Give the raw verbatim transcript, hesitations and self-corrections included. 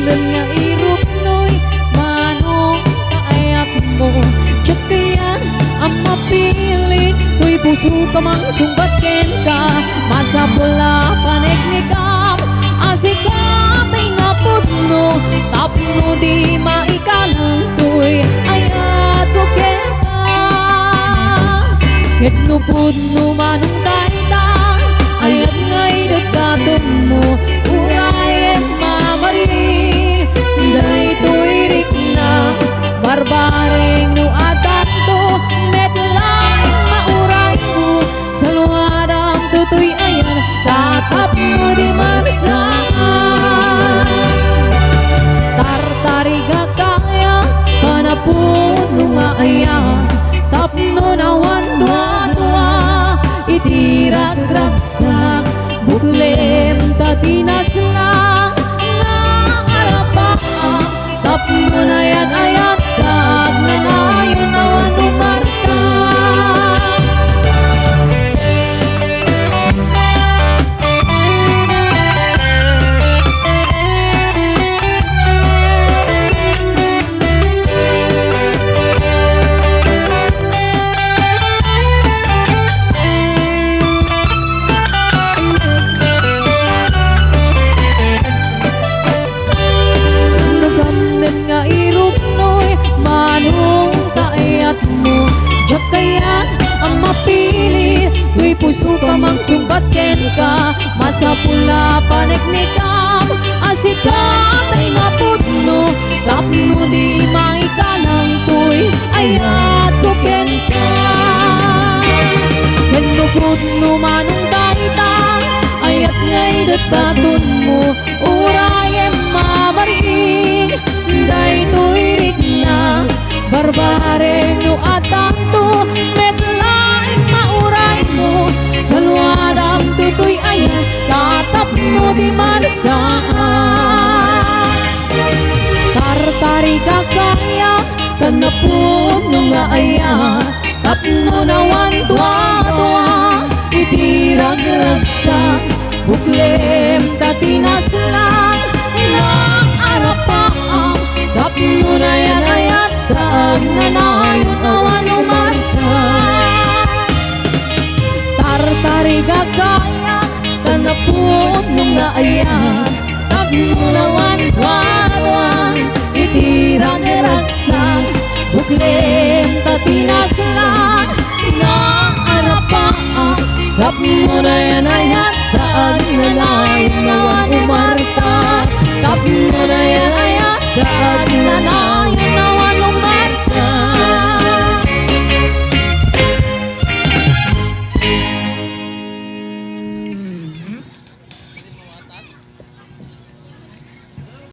Nga iruknoy, manong kaayatmo, diak kayat a mapili, toy puso ka mangsungbat kenka, masapul a paneknekam, a sika tay nga pudno, tapno di maikalang toy ayatko kenka. Ket no pudno manong dayta, ayat nga idaddadummo, urayem mabaring, daytoy rikna, barbareng no addanto, met laeng mauraymo, saluadamto toy ayan, ta tapno di marsaan. Tartarigak aya, panapudno nga aya, tapno nawan duadua, iti ragragsak, buklem ta tinaslang, nga arapaak, tapno nayan-ayat, ta agnanayon awan umarta. Nagamnen nga iruknoy, manong kaayatmo, diak kayat a mapili, toy puso ka mangsungbat kenka, masapul a paneknekam, a sika tay nga pudno, tapno di maikalang toy ayatko kenka. Ken no pudno manong dayta, ayat nga idaddadummo, urayem mabaring, daytoy rikna, barbareng no addanto, met laeng mauraymo, saluadamto toy ayan, ta tapno di marsaan. Tartarigak aya, ken napudno nga aya, tapno nawan duadua, iti ragragsak, buklem ta tinaslang, nga arapaak, tapno nayan-ayat, ta agnanayon awan umarta. Tartarigak aya, ken napudno nga aya, tapno nawan duadua, iti ragragsak, buklem ta tinaslang, nga arapaak, tapno nayan-ayat, ta agnanayon awan umarta.